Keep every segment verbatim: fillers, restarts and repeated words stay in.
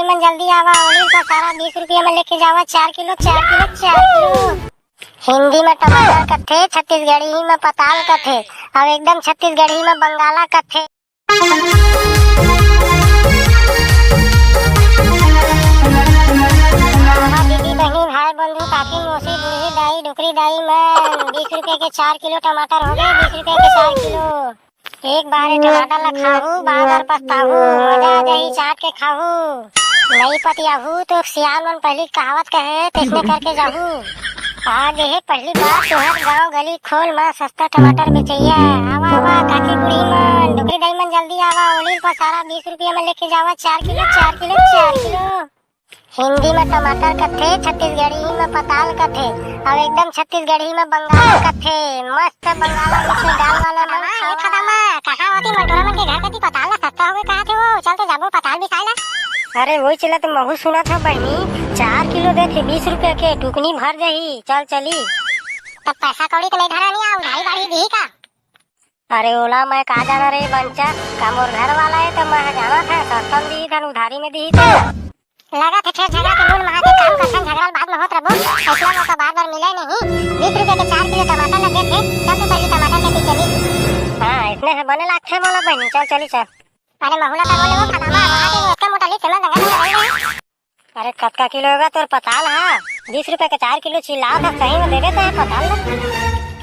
मन जल्दी आवा, ओली पसारा बीस रुपया में लेके जावा, चार किलो, चार किलो, चार किलो। हिंदी में टमाटर कथे, छत्तीसगढ़ी में पताल कथे, अउ एकदम छत्तीसगढ़ी में बंगाला कथे। हाँ, दीदी, बहिनी, भाई, बंधु, काकी, मौसी, बूढ़ी दाई, डोकरी दाई, मैं बीस रुपया के चार किलो टमाटर हो गए, बीस रुपया के चार किलो। एक बार ये टमाटर ला खाहू, बार बार पछताहू, मजा आ जाही चाट के खाहू। नई पतियाहू तो सियान मन पहली कहावत कहे, तैसने करके जाहू। आज ये पहली बार तुहर गांव गली खोल में सस्ता टमाटर बेचैया। आवा, आवा, काकी बूढ़ी मन, डोकरी दाई मन, जल्दी आवा, ओली पसारा बीस रुपया में लेके जावा, चार किलो, चार किलो, चार किलो। हिंदी में टमाटर कथे, छत्तीसगढ़ी में पताल कथे, अउ एकदम छत्तीसगढ़ी में बंगाला कथे। मस्त बंगाला mix दाल वाला मन। हाँ, ए खदामा, कहाँ होती मटोरा मन के घर कती पताल ला सस्ता होगे कहा थे वो? चल तो जाबो पताल बिसाए ला। अरे वही चला तो महू सुना था बहनी, चार किलो देथे बीस रुपया के, टुकनी भर जाही, चल चली। तब पैसा कौड़ी तो नहीं धरा नहीं, आ उधारी बाड़ी दी का? अरे ओला मैं का जाना रे बंचा, का मोर घर वाला है तो मैं जाना था, सस्ता में दी था, उधारी में दी था। लगा थे फेर झगड़ा के मूल महा के काम करथन, झगड़ा बात में होत रबो। ऐसना मौका बार बार मिले नहीं। बीस रुपया के चार किलो टमाटर लग गए थे, चल तो पहले टमाटर के पीछे ली। हाँ, इसने है बने लागथे मोला बहनी, चल चली चल। अरे महुला का बोले वो खदामा, वहाँ के वो इतना मोटा ली, चला दंगा दंगा दंगा। अरे कतका किलो होगा तोर पताल हा? बीस रुपया के चार किलो चिल्लात हा, सही में देबे तो है पताल ना।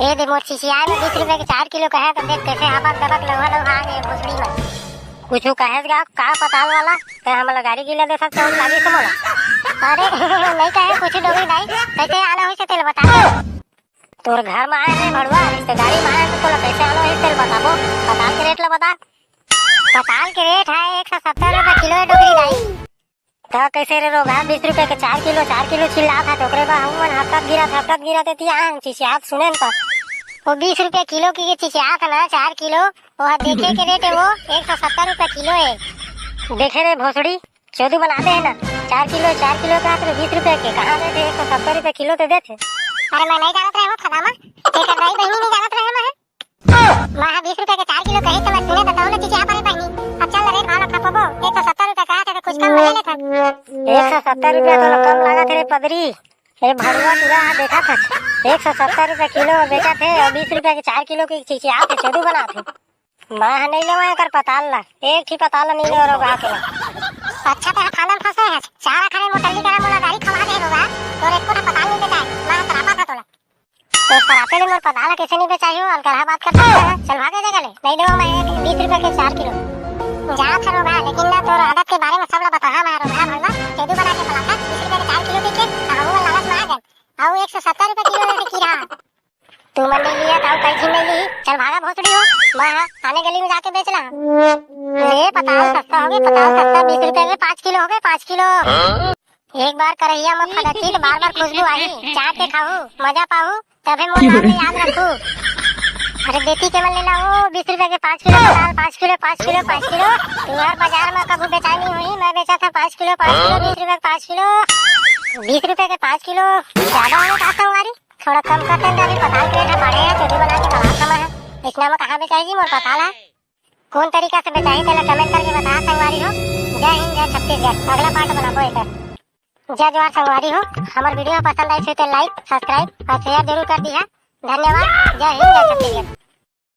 ए दे मोर चिचिया में बीस रुपया के चार किलो कहे तो देख कैसे हबक दबक लौहा लौहा आ गए भोसड़ी में। कुछ कहेस गा का पताल वाला? ते हमला गाड़ी गिला दे सकते हो लागी से मोला। अरे नहीं कहे कुछ डोगरी दाई, कैसे आना हुई से तेल बता। तोर घर में आए रे भड़ुआ, रिश्तेदारी में आए तो तोला कैसे आना हुई तेल बताबो। पताल के रेट ला बता। पताल के रेट है एक सौ सत्तर रुपया किलो है डोगरी दाई। त कैसे रे रोगा, बीस रुपया के चार किलो, चार किलो चिल्लात हा, ओकरे बा हमन हफ्ता गिरा था, हफ्ता गिरा ते तिया चिचियात सुने न त। वो बीस रुपया किलो की चिचियात है ना, चार किलो, वो देखे के रेट है वो, एक सौ सत्तर रुपया किलो है। देखे रे भोसड़ी, चोदू बना दे है ना, चार किलो, चार किलो का तो बीस रुपया के, कहाँ देथे, एक सौ सत्तर रुपया किलो तो देथे। अरे मैं नहीं जानत रहे हूँ खदामा, तेकर दाई बहनी नहीं जानत रहे मैं। मैं हा बीस रुपया के चार किलो कही तो मैं सुने तो तौले चीज यहाँ पर बहनी। अब चल रेट भाव खपबो, एक सौ सत्तर रुपया कहा था तो कुछ कम ले लेता। एक सौ सत्तर रुपया तो कम लगा थे रे पदरी। अरे भड़ुआ टूरा हा देखा था, एक सौ सत्तर रुपया किलो में बेचा थे और बीस रुपया के चार किलो की चीज आप चोदू बना थे। मैं हा नहीं लेवा एकर पताल ला, एक ही पताल ला नहीं लेवा रोगा के। अच्छा तो खाना फंसे है, चारा खाने मोटल्ली करा मोला गाड़ी खवा दे रोगा, तोर एको ठा पताल नहीं बेचाए, मैं हा तरापा था तोला। तो सरापे ले मोर पताल कैसे नहीं बेचाही हो? अलकरहा बात करता है। चल भागे जगह ले, नहीं देवा मैं एक बीस रुपया के चार किलो। जा था रोगा, लेकिन ना तोर आदत के बारे में सब ला बताहा मैं रोगा भड़वा, चेदू बना के पलाथा, बीस रुपया के चार किलो पी के, तो हम लालच में आ गए। आओ एक सौ सत्तर रुपया किलो लेके की रहा। तू मन नहीं लिया, ताऊ कहीं नहीं ली। चल भागा भोसड़ी हो, मैं हाँ, आने गली में जाके बेच ला। ले पताल सस्ता हो गए, पताल सस्ता, बीस रुपया के पाँच किलो हो गए, पाँच किलो। एक बार करहिया म फदकही त बार बार खुशबू आही। चाट के खाहू, मजा पाहू, तभे मोर नाम ल याद रखू। अरे बेटी के मन लेला ओ बीस रुपया के पाँच किलो पताल, पाँच किलो, पाँच किलो, पाँच किलो। तुहर बाजार म कभू बेचाई नहीं होही, मैं बेचा था पाँच किलो, पाँच किलो, बीस रुपया के पाँच किलो। बीस रुपया के पाँच किलो ज्यादा होने का संगवारी? थोड़ा कम कर देन, अभी पताल के रेट ह बढ़े है, चोरी बना के कमा कमा है। इतना में कहाँ बेचाई जी मोर पताल है? कौन तरीका से बेचाही तेला comment करके बता संगवारी हो। जय हिंद, जय छत्तीसगढ़। अगला part बनाबो एकर। जय जोहार संगवारी हो, हमर video पसंद आई तो like, subscribe और share जरूर कर दिहा। धन्यवाद। जय हिंद, जय छत्तीसगढ़।